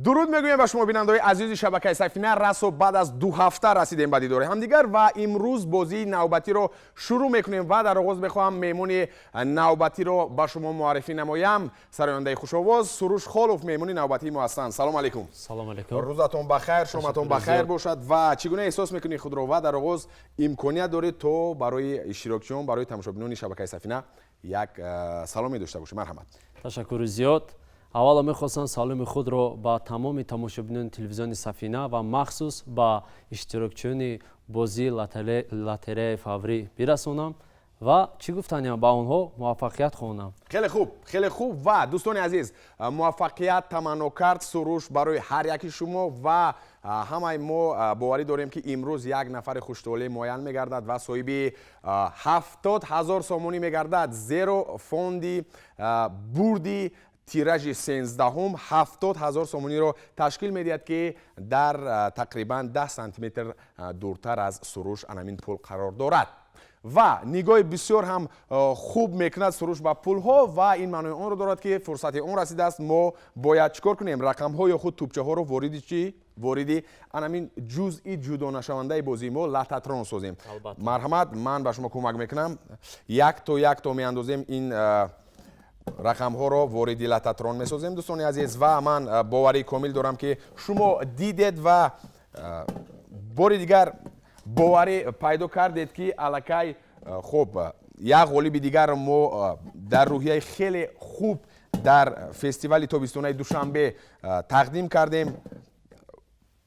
Дуруд мегӯем ба шумо, бинандаҳои азизи шабакаи Сафина. Расо баъд аз 2 ҳафта расидем ба дидори ҳамдигар ва имрӯз бозии навбатиро шурӯъ мекунем. Ва дар оғоз мехоҳам меҳмони навбатиро ба шумо муаррифӣ намоям. Сарояндаи хушовоз Суруш Холов меҳмони навбатии мо ҳастанд. Салом алейкум. Салом алейкум. Рӯзатон ба хайр, шоматон ба хайр бошад. Ва чӣ гуна эҳсос мекунӣ худро? Ва дар оғоз имконият доред, то барои иштирокчиён, барои тамошобинони шабакаи Сафина як саломе дошта бошед. Марҳамат. Ташаккури зиёд. Аввало мехостам саломи худро ба тамоми тамошобинони телевизиони Сафина ва махсус ба иштирокчиёни бозии лотереяи фаврӣ бирасонам ва чӣ гуфтаниям, ба онҳо муваффақият хоҳонам. Хеле хуб, хеле хуб. Ва дӯстони азиз, муваффақият таманно кард Суруш барои ҳар яки шумо. Ва ҳамаи мо боварӣ дорем, ки имрӯз як нафари хуштолеъ муайян мегардад ва соҳиби 70 000 сомонӣ мегардад, зеро фонди бурди тиражи 13-ум 70 000 сомониро ташкил медиҳад, ки дар тақрибан 10 сантиметр дуртар аз Суруш анамин пул қарор дорад. Ва нигоҳи бисёр ҳам хуб мекунад Суруш ба пулҳо ва ин маънои онро дорад, ки фурсати он расидааст. Мо бояд чӣ кор кунем? Рақамҳо ё худ тӯбчаҳоро вориди чӣ, вориди анамин ҷузъи ҷудонашавандаи бозии мо, лататрон созем. Марҳамат, ман ба шумо кӯмак мекунам. Якто якто меандозем, ин рақамҳоро вориди лататрон месозем, дӯстони азиз. Ва ман боварии комил дорам, ки шумо дидед ва бори дигар боварӣ пайдо кардед, ки аллакай хуб, як ғолиби дигарро мо дар рӯҳияи хеле хуб дар фестивали тобистонаи Душанбе тақдим кардем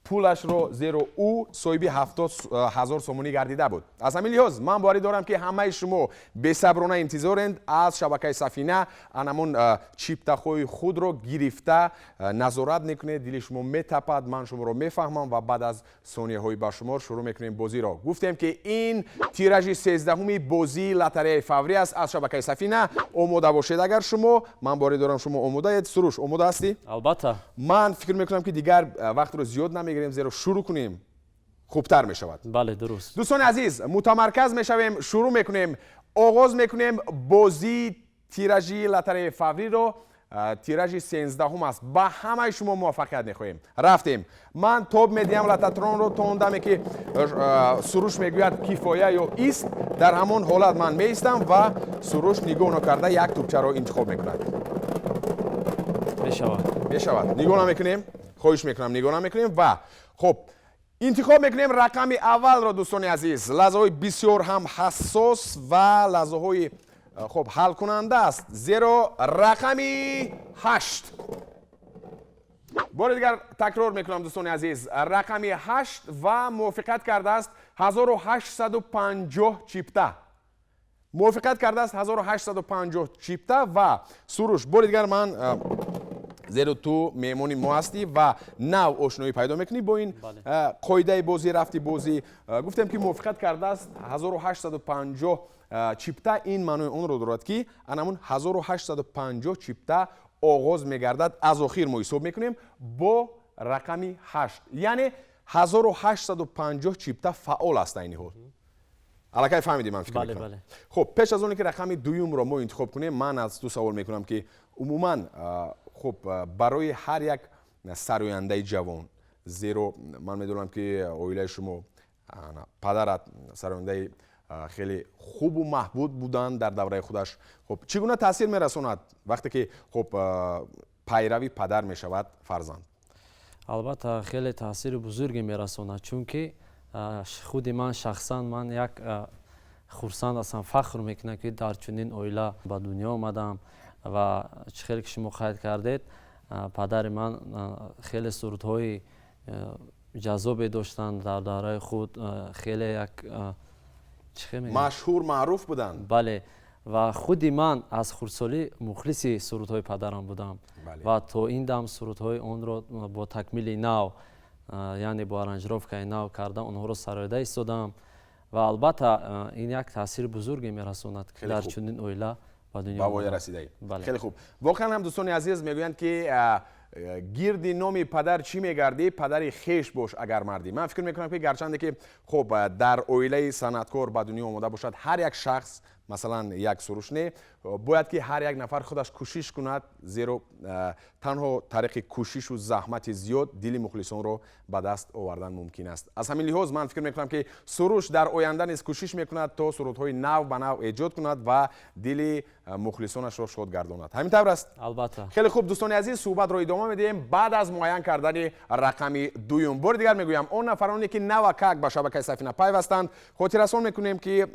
пулашро, зеро ӯ соҳиби 70 000 сомонӣ гардида буд. Аз ҳамин лиҳоз ман боварӣ дорам, ки ҳамаи шумо бесаброна интизоред аз шабакаи Сафина. Анамун чиптаҳои худро гирифта назорат мекунед, дили шумо метапад, ман шуморо мефаҳмам. Ва баъд аз сонияҳои баршумор шурӯъ мекунем бозиро. Гуфтем, ки ин тиражи 13-уми бозии лотареяи фаврӣ аст аз шабакаи Сафина. Омода бошед агар шумо, ман боварӣ дорам, шумо омодаед. Суруш, омода ҳастӣ? Албатта. Ман фикр мекунам, ки дигар вақтро зиёд намегирем, зеро шурӯъ кунем хубтар мешавад. Бале, дуруст. Дӯстони азиз, мутамарказ мешавем, шурӯъ мекунем, оғоз мекунем бозии тиражии лотареяи фавриро. Тиражи 13-ум аст. Ба ҳамаи шумо муваффақият мехоҳем. Рафтем. Ман тоб медиҳам лататронро то он даме, ки Суруш мегӯяд «кифоя» ё «ист». Дар ҳамон ҳолат ман меистам ва Суруш нигоҳ накарда як тӯбчаро интихоб мекунад. Мешавад. Мешавад. Нигоҳ намекунем, хоҳиш мекунам, нигоҳ намекунем. Ва хуб, интихоб мекунем рақами аввалро. Дӯстони азиз, лаҳзаҳои бисёр ҳам ҳассос ва лаҳзаҳои хуб, ҳалкунанда аст, зеро рақами 8. Бори дигар такрор мекунам, дӯстони азиз, рақами 8. Ва мувофиқат кардааст 1850 чипта, мувофиқат кардааст 1850 чипта. Ва Суруш, бори дигар ман, зеро ту меҳмони мо ҳастӣ ва нав ошноӣ пайдо мекунӣ бо ин қоидаи бозӣ, рафти бозӣ, гуфтем, ки мувофиқат кардааст 1850 чипта. Ин маънои онро дорад, ки анамун 1850 чипта оғоз мегардад. Аз охир мо ҳисоб мекунем бо рақами 8, яъне 1850 чипта фаъол аст айни ҳол. Аллакай фаҳмидӣ, ман фикр мекунам. Хуб, пеш аз оне ки рақами дуюмро мо интихоб кунем, ман аз ту савол мекунам, ки умуман хуб, барои ҳар як сарояндаи ҷавон, зеро ман медонам, ки оилаи шумо, падарат сарояндаи хеле хубу маҳбуб буданд дар давраи худаш, хуб, чӣ гуна таъсир мерасонад, вақте ки хуб, пайрави падар мешавад фарзанд? Албатта, хеле таъсири бузурге мерасонад, чунки худи ман шахсан ман як хурсанд ҳастам, фахр мекунам, ки дар чунин оила ба дунё омадам. Ва чӣ хеле ки шумо қайд кардед, падари ман хеле сурудҳои ҷаззобе доштанд дар давраи худ, хеле як Машҳур, маъруф буданд. Бале, ва худи ман аз хурдсолӣ мухлиси сурудҳои падарам будам ва то ин дам сурудҳои онро бо такмили нав, яъне бо аранжировкаи нав карда, онҳоро сароида истодам. Ва албатта, ин як таъсири бузурге мерасонад, ки дар чунин оила ба дунё ба воя расидаӣ. Хеле хуб. Воқеан ҳам, дӯстони азиз, мегӯянд, ки гирди номи падар чӣ мегардӣ, падари хеш бош агар мардӣ. Ман фикр мекунам, ки гарчанде ки хуб, дар оилаи санъаткор ба дунё омода бошад ҳар як шахс, масалан як Суруш не, бояд ки ҳар як нафар худаш кӯшиш кунад, зеро Танҳо тариқи кӯшишу заҳмати зиёд дили мухлисонро ба даст овардан мумкин аст. Аз ҳамин лиҳоз ман фикр мекунам, ки Суруш дар оянда низ кӯшиш мекунад, то сурудҳои нав ба нав эҷод кунад ва дили мухлисонашро шод гардонад. Ҳамин тавр аст? Албатта. Хеле хуб, дӯстони азиз, суҳбатро идома медиҳем баъд аз муайян кардани рақами дуюм. Бори дигар мегӯям, он нафароне, ки навакак ба шабакаи Сафина пайвастанд, хотиррасон мекунем, ки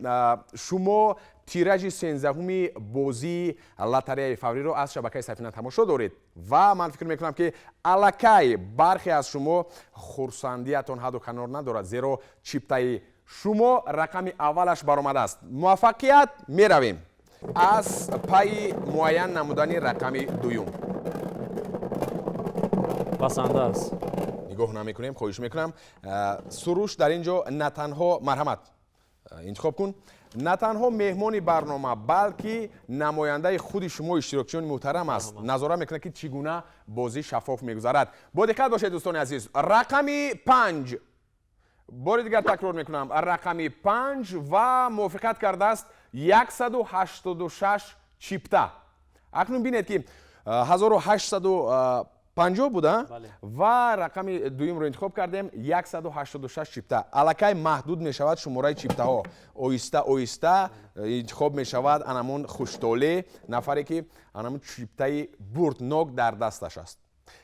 шумо тиражи 13-уми бозии лотареяи фавриро аз шабакаи Сафина тамошо доред ва ман фикр мекунам, ки аллакай бархе аз шумо хурсандиятон ҳадду канор надорад, зеро чиптаи шумо рақами аввалаш баромадааст. Муваффақият! Меравем аз пайи муайян намудани рақами дуюм. Басанда аст. Нигоҳ намекунем, хоҳиш мекунам. Суруш дар ин ҷо на танҳо, марҳамат, интихоб кун, на танҳо меҳмони барнома, балки намояндаи худи шумо, иштирокчиёни муҳтарам, аст. Назора мекунад, ки чӣ гуна бозӣ шаффоф мегузарад. Бо диққат бошед, дӯстони азиз. Рақами 5, бори дигар такрор мекунам, рақами 5 ва мувофиқат кардааст 186 чипта. Акнун бинед, ки 1850 буда ва рақами дуюмро интихоб кардем, 186 чипта. Аллакай маҳдуд мешавад шумораи чиптаҳо, оҳиста оҳиста интихоб мешавад анамон хуштолеъ нафаре, ки анамон чиптаи бурднок дар дасташ аст.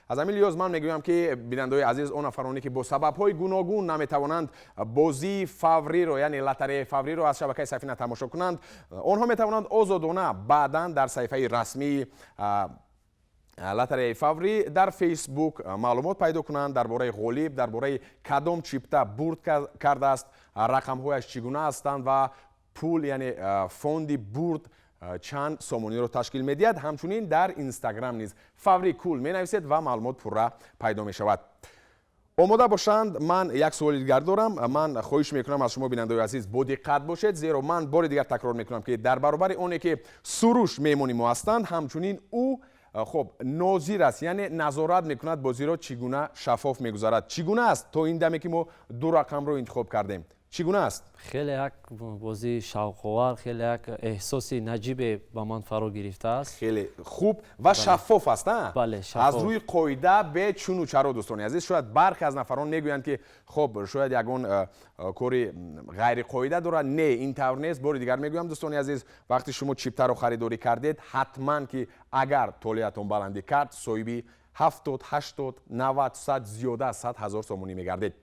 Аз ҳамин лиҳоз ман мегӯям, ки бинандаҳои азиз, он нафароне, ки бо сабабҳои гуногун наметавонанд бозии фавриро, яъне лотареяи фавриро аз шабакаи Сафина тамошо кунанд, онҳо метавонанд озодона баъдан дар саҳифаи расмии лотареяи фаврӣ дар Фейсбук маълумот пайдо кунанд дар бораи ғолиб, дар бораи кадом чипта бурд кардааст, рақамҳояш чӣ гуна ҳастанд ва пул, яъне фонди бурд, чанд сомониро ташкил медиҳад. Ҳамчунин дар Инстаграм низ «Фаври кул» менависед ва маълумот пурра пайдо мешавад. Омода бошанд, ман як суоли дигар дорам. Ман хоҳиш мекунам аз шумо, бинандаои азиз, бодиққат бошед, зеро ман бори дигар такрор мекунам, ки дар баробари оне ки Суруш меҳмони мо ҳастанд, ҳамчунин ӯ, хуб, нозир аст, яъне назорат мекунад бозиро, чӣ гуна шаффоф мегузарад. Чӣ гуна аст то ин даме, ки мо ду рақамро интихоб кардем, чӣ гуна аст? Хеле як бозии шавқовар, хеле як эҳсоси наҷибе ба ман фаро гирифтааст. Хеле хуб ва шаффоф аст, а? Бале. Аз шаффоф. рӯи қоида, бе чуну чаро. Дӯстони азиз, шояд бархе аз нафарон мегӯянд, ки хоб, шояд ягон кори ғайриқоида дорад. Не, ин тавр нест. Бори дигар мегӯям, дӯстони азиз, вақте шумо чиптаро харидорӣ кардед, ҳатман ки агар толеатон баландӣ кард, соҳиби 70, 80, 90, 100, зиёда аз 100 000 сомонӣ мегардед.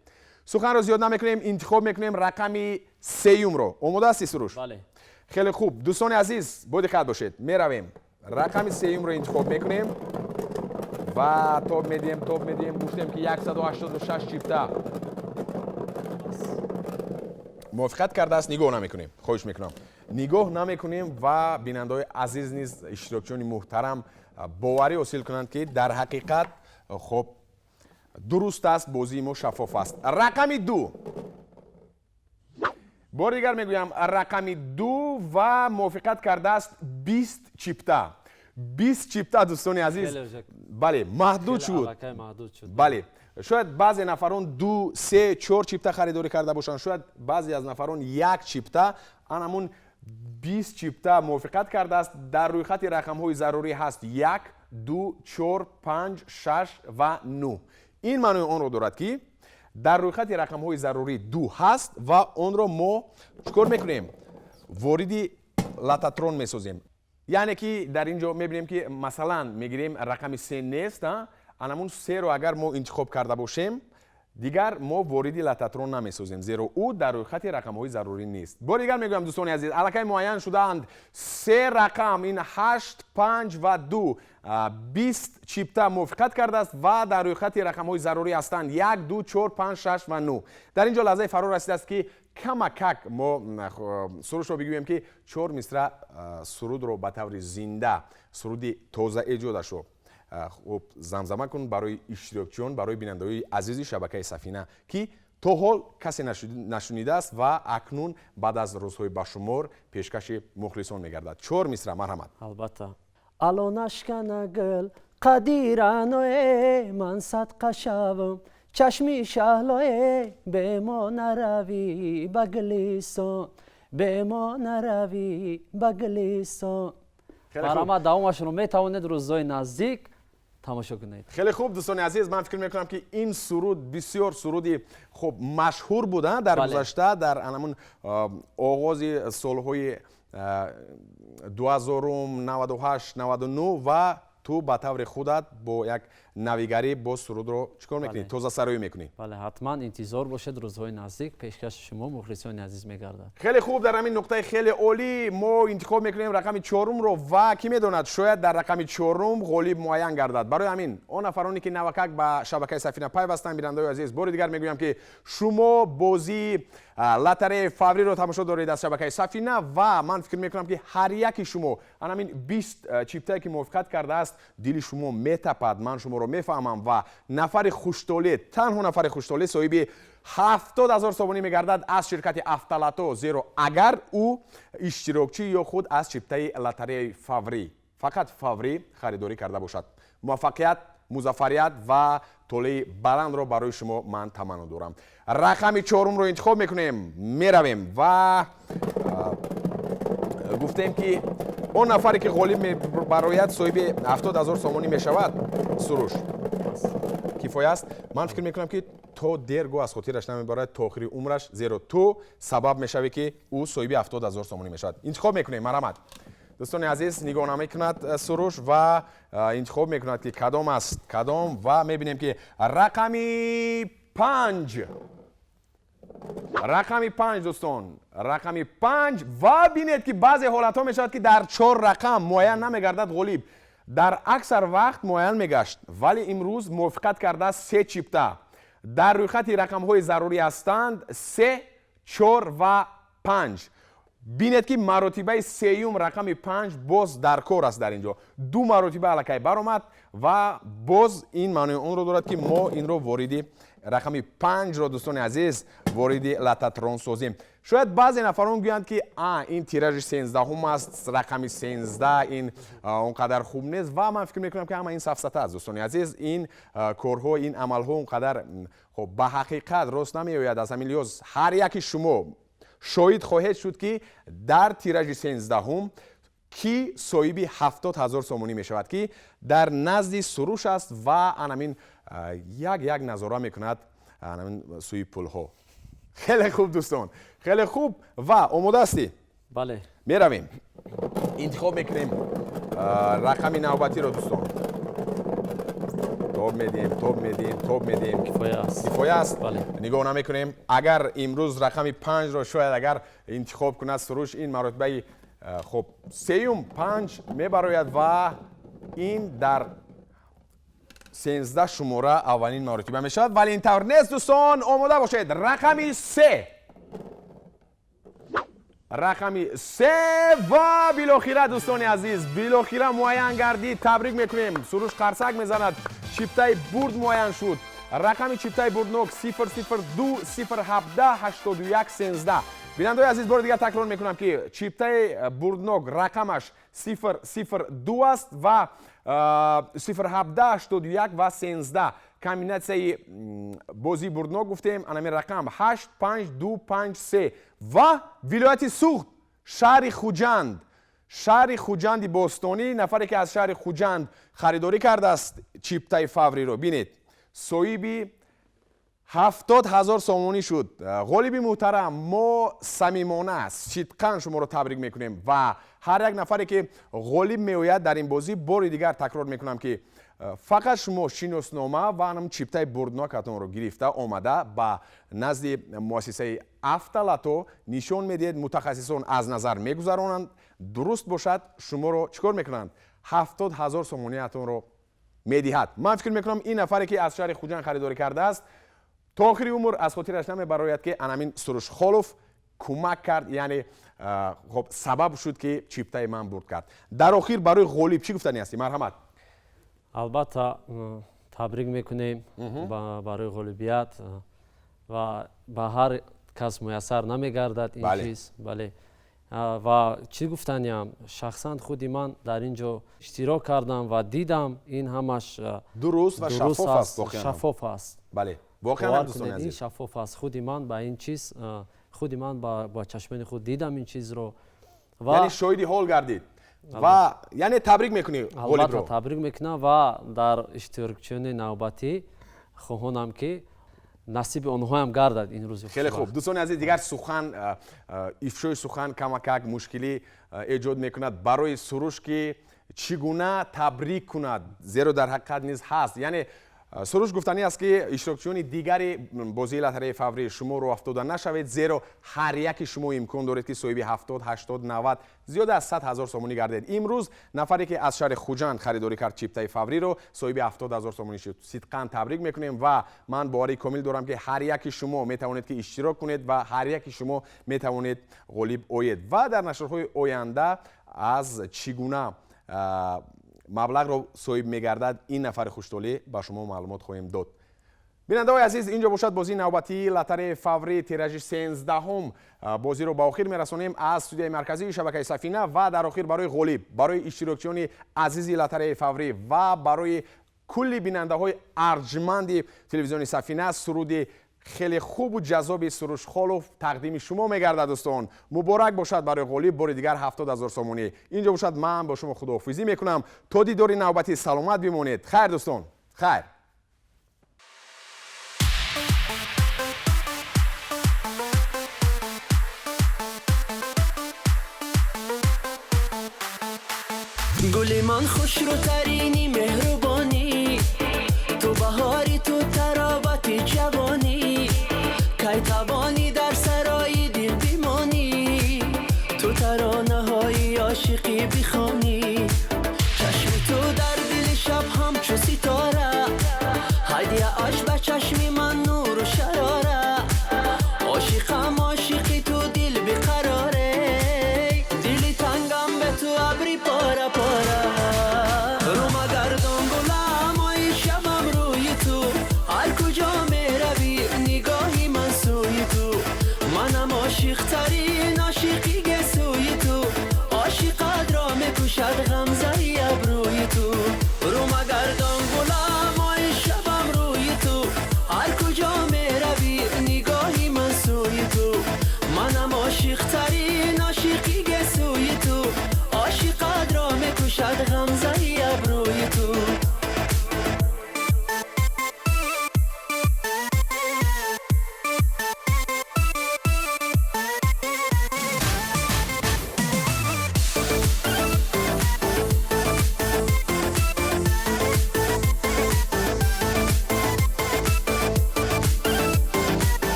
Суханро зиёд намекунем, интихоб мекунем рақами сеюмро. Омода ҳастӣ, Суруш? Бале. Хеле хуб, дӯстони азиз, бодиққат бошед, меравем, рақами сеюмро интихоб мекунем ва тоб медиҳем, тоб медиҳем. Гуфтем, ки 186 чипта мувофиқат кардааст. Нигоҳ намекунем, хоҳиш мекунам, нигоҳ намекунем ва бинандаҳои азиз низ, иштирокчиёни муҳтарам, боварӣ ҳосил кунанд, ки дар ҳақиқат, хуб, дуруст аст, бозии мо шаффоф аст. Рақами 2, бори дигар мегӯям, рақами 2 ва мувофиқат кардааст 20 чипта. 20 чипта, дӯстони азиз. Бале, маҳдуд шуд. Аллакай маҳдуд шуд. Бале, шояд баъзе нафарон ду, се, чор чипта харидорӣ карда бошанд, шояд баъзе аз нафарон як чипта. Анамун 20 чипта мувофиқат кардааст. Дар рӯйхати рақамҳои зарурӣ ҳаст як, ду, чор, панҷ, шаш ва нӯ. Ин маънои онро дорад, ки дар рӯйхати рақамҳои зарурӣ ду ҳаст ва онро мо чӣ кор мекунем? Вориди лототрон месозем. Яъне ки дар ин ҷо мебинем, ки масалан мегирем, рақами се нест. Анамун серо агар мо интихоб карда бошем, дигар мо вориди лототрон намесозем, зеро ӯ дар рӯйхати рақамҳои зарурӣ нест. Бори дигар мегӯям, дӯстони азиз, аллакай муайян шудаанд се рақам, ин ҳашт, панҷ ва ду. 20 чипта мувофиқат кардааст ва дар рӯйхати рақамҳои зарурӣ ҳастанд як, ду, чор, панҷ, шаш ва нӯ. Дар ин ҷо лаҳзаи фаро расидааст, ки камакак мо Сурушро бигӯем, ки чор мисра сурудро ба таври зинда, суруди тоза эҷодашро, хуб, замзама кун барои иштирокчиён, барои бинандаҳои азизи шабакаи Сафина, ки то ҳол касе нашунидааст ва акнун баъд аз рӯзҳои башумор пешкаши мухлисон мегардад. Чор мисра, марҳамат. Албатта. Ало, нашкана гул қадираное, ман садқа шавам чашми шаҳлое, бемо наравӣ ба Гулистон, бемо наравӣ ба Гулистон. Марҳамат, давомашро метавонед рӯзҳои наздик тамошо. Тамошо кунед. Хеле хуб, дӯстони азиз, ман фикр мекунам, ки ин суруд бисёр суруди хуб машҳур буд дар гузашта, дар анамун оғози солҳои 2000, 98, 99. Ва ту ба таври худат бо як навигарӣ боз сурудро чӣ кор мекунӣ? Тозасароӣ мекунӣ. Бале, ҳатман, интизор бошед, рӯзҳои наздик пешкаши шумо, мухлисони азиз, мегардад. Хеле хуб, дар ҳамин нуқтаи хеле олӣ мо интихоб мекунем рақами чорумро ва кӣ медонад, шояд дар рақами чорум ғолиб муайян гардад. Барои ҳамин он нафароне, ки навакак ба шабакаи Сафина пайвастанд, бинандаои азиз, бори дигар мегӯям, ки шумо бозии лотареяи фавриро тамошо доред аз шабакаи Сафина. Ва ман фикр мекунам, ки ҳар яки шумо ана ҳамин 20 чиптае, ки мувофиқат кардааст, дили шумо метапад, ман шуморо мефаҳмам. Ва нафари хуштолеъ, танҳо нафари хуштолеъ соҳиби 70 000 сомонӣ мегардад аз ширкати Автолото, зеро агар ӯ иштирокчӣ ё худ аз чиптаи лотареяи фаврӣ, фақат фаврӣ харидорӣ карда бошад. Муваффақият, музаффарият ва толеи баландро барои шумо ман таманно дорам. Рақами чорумро интихоб мекунем, меравем. Ва гуфтем, ки он нафаре, ки ғолиб мебарояд, соҳиби 70 000 сомонӣ мешавад. Суруш, кифоя аст. Ман фикр мекунам, ки то дергоҳ аз хотираш намебарад, то охири умраш, зеро ту сабаб мешавӣ, ки ӯ соҳиби 70 000 сомонӣ мешавад. Интихоб мекунем, марҳамат. Дӯстони азиз, нигоҳ намекунад Суруш ва интихоб мекунад, ки кадом аст, кадом. Ва мебинем, ки рақами 5, рақами 5, дӯстон, рақами 5. Ва бинед, ки баъзе ҳолатҳо мешавад, ки дар чор рақам муайян намегардад ғолиб. Дар аксар вақт муайян мегашт, вале имрӯз мувофиқат кардааст се чипта. Дар рӯйхати рақамҳои зарурӣ ҳастанд се, чор ва панҷ. Бинед, ки маротибаи сеюм рақами 5 боз дар кор аст. Дар ин ҷо ду маротиба аллакай баромад ва боз ин маънои онро дорад, ки мо инро вориди рақами 5-ро, дӯстони азиз, вориди лототрон созем. Шояд баъзе нафарон гӯянд, ки а ин тиражи 13-ум аст, рақами 13 ин он қадар хуб нест. Ва ман фикр мекунам, ки ҳама ин сафсата аст, дӯстони азиз. Ин корҳо, ин амалҳо он қадар хуб ба ҳақиқат рост намеояд. Аз ҳамин лиҳоз ҳар яки шумо шоҳид хоҳед шуд, ки дар тиражи 13-ум кӣ соҳиби 70 000 сомонӣ мешавад, ки дар назди Суруш аст ва анамин як як назора мекунад анамин сӯи пулҳо. Хеле хуб, дӯстон, хеле хуб. Ва омода ҳастӣ? Бале. Меравем, интихоб мекунем рақами навбатиро. Дӯстон, тоб медиҳем, тоб медиҳем, тоб медиҳем. Кифоя аст. Кифоя аст. Бале. Нигоҳ намекунем. Агар имрӯз рақами 5-ро шояд агар интихоб кунад Суруш, ин маротибаи хуб сеюм 5 мебарояд ва ин дар 13 шумора аввалин маротиба мешавад, вале ин тавр нест. Дӯстон, омода бошед. Рақами 3, рақами 3. Ва билохира, дӯстони азиз, билохира муайян гардид. Табрик мекунем, Суруш қарсак мезанад. Чиптаи бурд муайян шуд. Рақами чиптаи бурднок 002 017 81 13. Бинандаои азиз, бори дигар такрор мекунам, ки чиптаи бурднок рақамаш 002 аст ва 017 81 ва 13. Комбинатсияи бозии бурднок гуфтем, анами рақам 8 5 2 5 3. Ва вилояти Суғд, шаҳри Хуҷанд, шаҳри Хуҷанди бостонӣ. Нафаре, ки аз шаҳри Хуҷанд харидорӣ кардааст чиптаи фавриро, бинед, соҳиби 70 000 сомонӣ шуд. Ғолиби муҳтарам, мо самимона, сидқан шуморо табрик мекунем. Ва ҳар як нафаре, ки ғолиб меояд дар ин бозӣ, бори дигар такрор мекунам, ки фақат шумо шиноснома ва анам чиптаи бурднокатонро гирифта омада, ба назди муассисаи Автолото нишон медиҳед, мутахассисон аз назар мегузаронанд. Дуруст бошад, шуморо чӣ кор мекунанд? 70 000 сомониатонро медиҳад. Ман фикр мекунам, ин нафаре, ки аз шаҳри Хуҷанд харидорӣ кардааст, то охири умр аз хотираш намебарояд, ки анамин Суруш Холов кӯмак кард, яъне хоб сабаб шуд, ки чиптаи ман бурд кард. Дар охир барои ғолиб чӣ гуфтанӣ ҳастӣ? Марҳамат. Албатта, табрик мекунем барои ғолибият ва ба ҳар кас муяссар намегардад ин чиз. Бале, ва чӣ гуфтаниям, шахсан худи ман дар ин ҷо иштирок кардам ва дидам, ин ҳамаш дуруст ва шаффоф аст. Шаффоф аст. Бале, воқеан, дӯстони азиз. Ин шаффоф аст. Худи ман ба ин чиз, худи ман ба чашмони худ дидам ин чизро. Яъне шоҳиди ҳол гардид. Ва яъне табрик мекунӣ ғолибро? Албатта, табрик мекунам ва дар иштирокчиёни навбатӣ хоҳонам, ки насиби онҳоям гардад ин рӯзи Хеле хуб, дӯстони азиз, дигар сухан, ифшои сухан камакак мушкилӣ эҷод мекунад барои Суруш, ки чӣ гуна табрик кунад, зеро дар ҳақиқат низ ҳаст. Яъне Суруш гуфтанӣ аст, ки иштирокчиёни дигари бозии лотареяи фаврӣ, шумо роҳафтода нашавед, зеро ҳар яки шумо имкон доред, ки соҳиби 70, 80, 90, зиёда аз 100 000 сомонӣ гардед. Имрӯз нафаре, ки аз шаҳри Хуҷанд харидорӣ кард чиптаи фавриро, соҳиби 70 000 сомонӣ шуд. Сидқан табрик мекунем ва ман боварии комил дорам, ки ҳар яки шумо метавонед, ки иштирок кунед ва ҳар яки шумо метавонед ғолиб оед. Ва дар нашрҳои оянда аз чӣ гуна маблағро соҳиб мегардад ин нафари хуштолеъ, ба шумо маълумот хоҳем дод. Бинандаҳои азиз, инҷо бошад бозии навбатии лотареяи фаврӣ, тиражи 13-ум, бозиро ба охир мерасонем аз студияи марказии шабакаи Сафина. Ва дар охир барои ғолиб, барои иштирокчиёни азизи лотареяи фаврӣ ва барои кулли бинандаҳои арҷманди телевизиони Сафина суруди хеле хубу ҷаззоби Суруш Холов тақдими шумо мегардад. Дӯстон, муборак бошад барои ғолиб, бори дигар 70 000 сомонӣ. Инҷо бошад ман бо шумо худоҳофизӣ мекунам. То дидори навбатӣ саломат бимонед. Хайр, дӯстон, хайр. Гули ман, хушрӯтарини, меҳрубонӣ, ту баҳори, ту таровати ҷавонӣ. Кай тавонӣ дар сарои дил бимонӣ, ту таронаҳои ошиқӣ бихонӣ. Чашми ту дар дили шаб ҳамчу ситора, ҳадяаш ба чашми ман нуру шарора. Ошиқам, ошиқи ту, дил биқароре, дили тангам бе ту абри пора пора. Рӯ магардон, гулам, ои шабам рӯи ту. Ҳар куҷо меравӣ, нигоҳи ман сӯи ту. Манам ошиқтарин ошиқи гесӯи ту, ошиқатро мекушад ғамзаи абрӯи ту. Рӯ магардон, гулам, ои шабам рӯи ту. Ҳар куҷо меравӣ, нигоҳи ман сӯи ту. Манам ошиқтарин ошиқи гесӯи ту, ошиқатро мекушад ғамзаи абрӯи ту.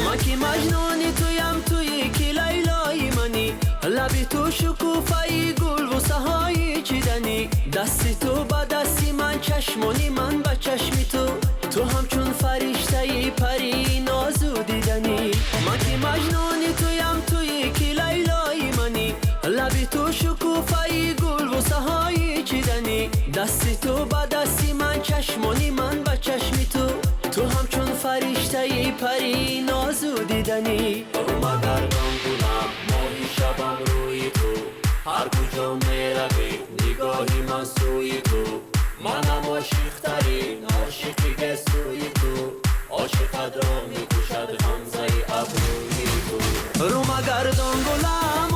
Ман ки маҷнуни туям, туи ки лайлои манӣ. Лаби ту шукуфаи гул бӯсаҳои чиданӣ. Дасти ту ба дасти ман, чашмони ман ба чашми ту. Ту ҳамчун фариштаи пари нозу диданӣ. Ман ки маҷнуни туям, туи ки лайлои манӣ. Лаби ту шукуфаи гул бӯсаҳои чиданӣ. Дасти ту ба дасти ман, чашмони ман ба чашми ту. Ту ҳамчун фариштаи пари нозу диданӣ. Рӯ магардон, гулам, моҳи шабам рӯи ту. Ҳар куҷо меравӣ, нигоҳи ман сӯи ту. Манам ошиқтарин ошиқи гесӯи ту, ошиқатро мекушад ғамзаи абрӯи ту. Рӯ магардон, гулам.